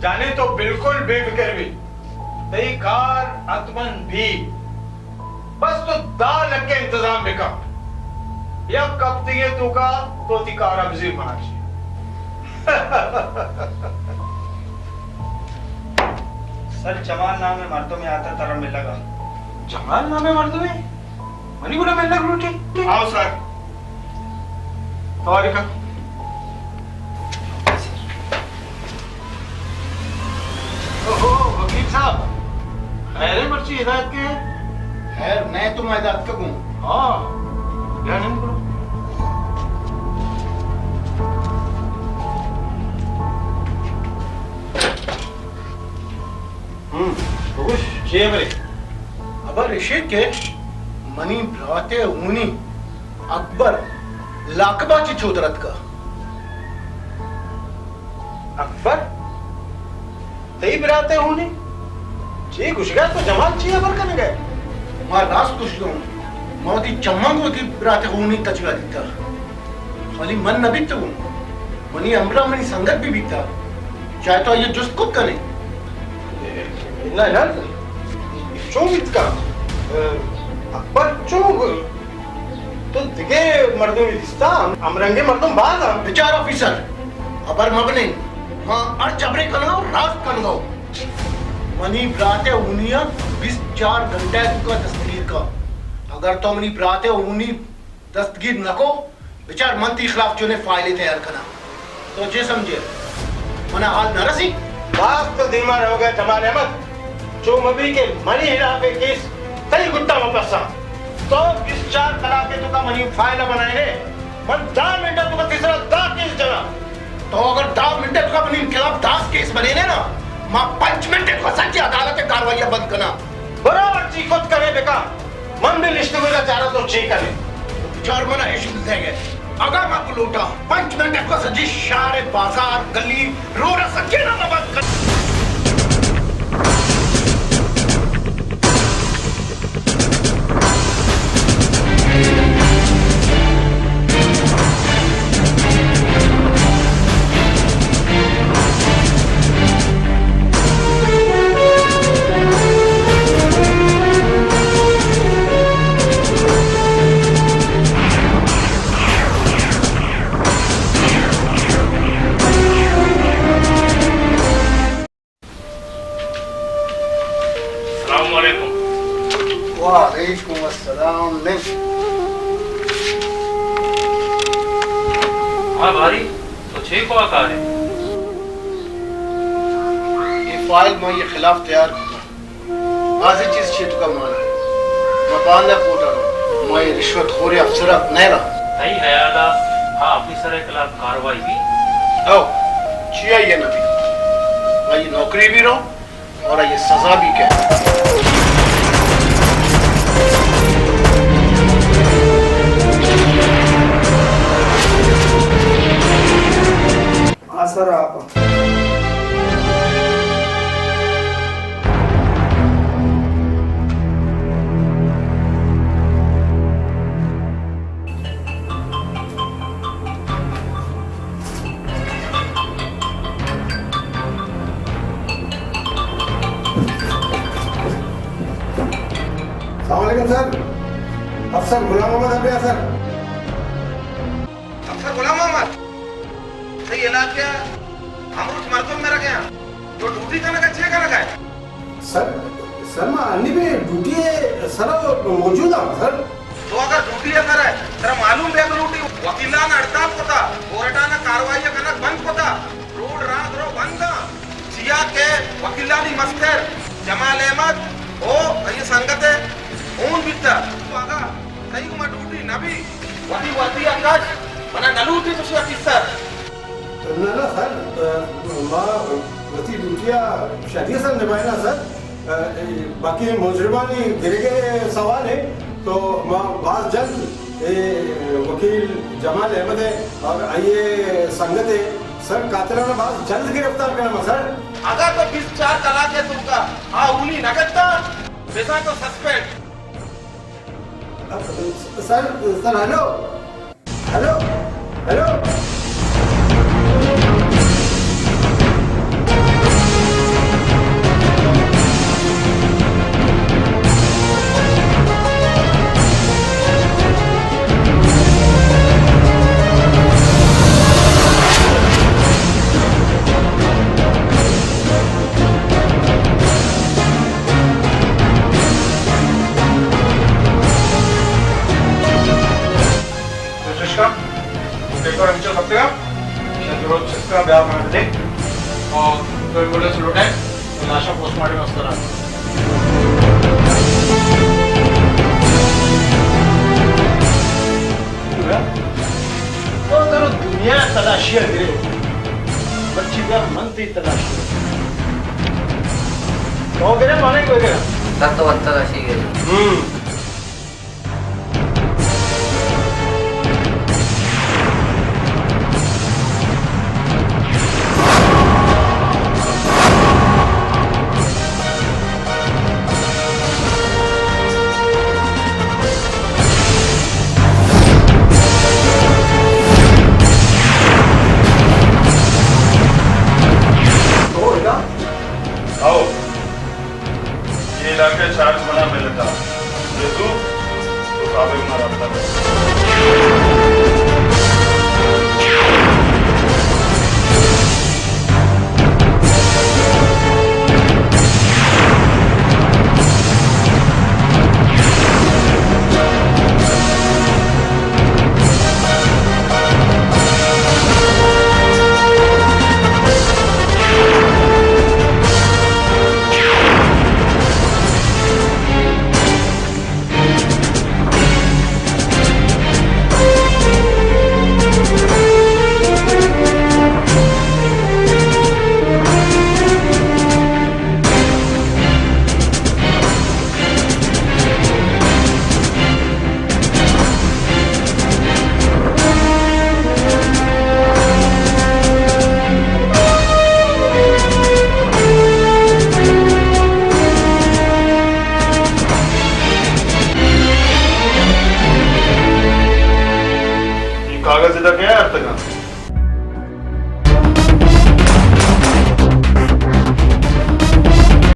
جانے تو بالکل بے فکر بی، تئی کار حتماً بی۔ بس تو دہ لکھ ءِ انتظام بکن۔ یک ہفتگے توکا تو وتی کارا بزیر منا چی۔ سر، جمال نامیں مردمے آتا ترا ملگا۔ جمال نامیں مردمے؟ منی گڑا ملگ لوٹی؟ آؤ سر۔ تواری کن۔ اوہو، وکیل صاحب، خیر ہے، مرچی ہدایت کے ہیں؟ خیر، نئے تو میں ہدایت کا گوں۔ ہاں، بیا نند کرو۔ ہم، بگوش، چے ہبرے؟ ہبر اشے کہ منی برات ءِ ہونی اکبر لاکبا چہ چودر اتکا۔ اکبر؟ تئی برات ءِ ہونی؟ چے گوشگا تو جمال، چے ہبر کنگا ئے؟ ما راست گوشگا اوں۔ ما وتی چماں گوں وتی برات ءِ ہونی تچگا دیتا۔ خالی من نہ بیتگوں، منی ہمراہ منی سنگت بھی بیتا۔ چاہے تو آئی ءَ جست کت کنے۔ نہ، نہ، چون بیت کن؟ اکبر، چون؟ تو دگہ مردم دیستا؟ ہم، ہمرنگیں مردم باز انت۔ بچار آفیسر، ہبر مبنن۔ ما ہر جبرے کنگا و راست کنگا۔ منی برات ءِ ہونی ءَ بیست چار گھنٹہ ءِ توکا دستگیر کا۔ اگر تو منی برات ءِ ہونی دستگیر نہ کو، بچار من تئی خلاف چونیں فائلے تیار کناں۔ تو چے سمجھے؟ منا حال نہ رسی؟ باز تو دیما روگا جمال احمد۔ چو مبی کہ منی ہلاپ ءَ کیس تئی گٹا مہ پسا۔ تو بیست چار کلاک ءِ توکا منی فائل بنائینے، من دہ منٹ ءِ توکا تئی سرا دہ کیس جناں۔ تو اگر دہ منٹ ءِ توکا منی خلاف دہ کیس بنینے نا، ما پنچ منٹ ءِ توکا سجی عدالت ءِ کاروائی ءَ بند کناں۔ برابر چی کت کنے بکا۔ من بھی نشتگوں چاراں تو چے کنے۔ بچار منا اش بزے گئے۔ اگاں ما بلوٹاں، پنچ منٹ ءِ توکا سجی شہر، بازار، گلی، روڈ ءَ سجی نام بند کن۔ السلام علیکم۔ وعلیکم السلام۔ ہاں بھاری، تو چے کو کار ہے؟ یہ فائل ما یہ خلاف تیار کتا۔ بازیں چیز چہ توکا مان انت۔ ما باندا کورٹ ءَ رو، ما اے رشوت خوریں افسر ءَ نہ راں۔ تئی ہیال ءَ آ آفیسر ءِ خلاف کاروائی بیت؟ او، چیا یہ نہ بیت؟ آئی نوکری بھی رو اور آئی سزا بھی کہہ۔ آ سر آپ۔ السلام علیکم سر، افسر غلام محمد ابیا سر۔ افسر غلام محمد، تئی علاقہ ءَ ہمروچ مردم مرگ ءَ انت، تو ڈیوٹی کنگ ءَ چے کنگ ءَ ئے؟ سر، سر، ما انی بھی ڈیوٹی ءِ سر ءَ موجود آں سر۔ تو اگر ڈیوٹی ءِ سر ءَ ئے، ترا معلوم بیگ لوٹی، وکیلان ءَ ہڑتال کتا، کورٹان ءَ کاروائی ءَ کنگ بند کتا، روڈ راہ درو بند آں۔ چیا کہ وکیلانی مستر جمال احمد او آئی سنگت ءِ ہون بیتگ۔ تو اگاں تئی گوما ڈیوٹی نہ بی، وتی وردی ءَ کش، منا نہ لوٹی چشیں آفیسر۔ نہ، نہ سر، ما وتی ڈیوٹی ءَ شری سر نبھائیناں سر۔ باقی مجرمانی گرگ ءِ سوال ہے تو ما باز جلد اے وکیل جمال احمد ءَ اور آئی سنگت ءَ سر، قاتلان ءَ باز جلد گرفتار کناں ما سر۔ اگاں تو بیست چار کلاک ءِ توکا آ ہونی نہ گتا، بزاں تو سسپینڈ۔ سر، سر، ہیلو، ہیلو، ہیلو۔ بیاہ کنگ لے۔ اور تو ایمبولینس لوٹائے، تو لاشاں پوسٹ مارٹم واسطہ را۔ تو ترا دنیا تلاشی ءَ گرے، مرچی بیا من تئی تلاشی ءَ۔ تو گرے، مانے کوئی گرے۔ تر تو وت تلاشی گرے۔ ہم۔ آؤ۔ اے علاقہ ءِ چارج منا ملتا۔ جیتو، تو صاحب ءَ منا رابطہ کر۔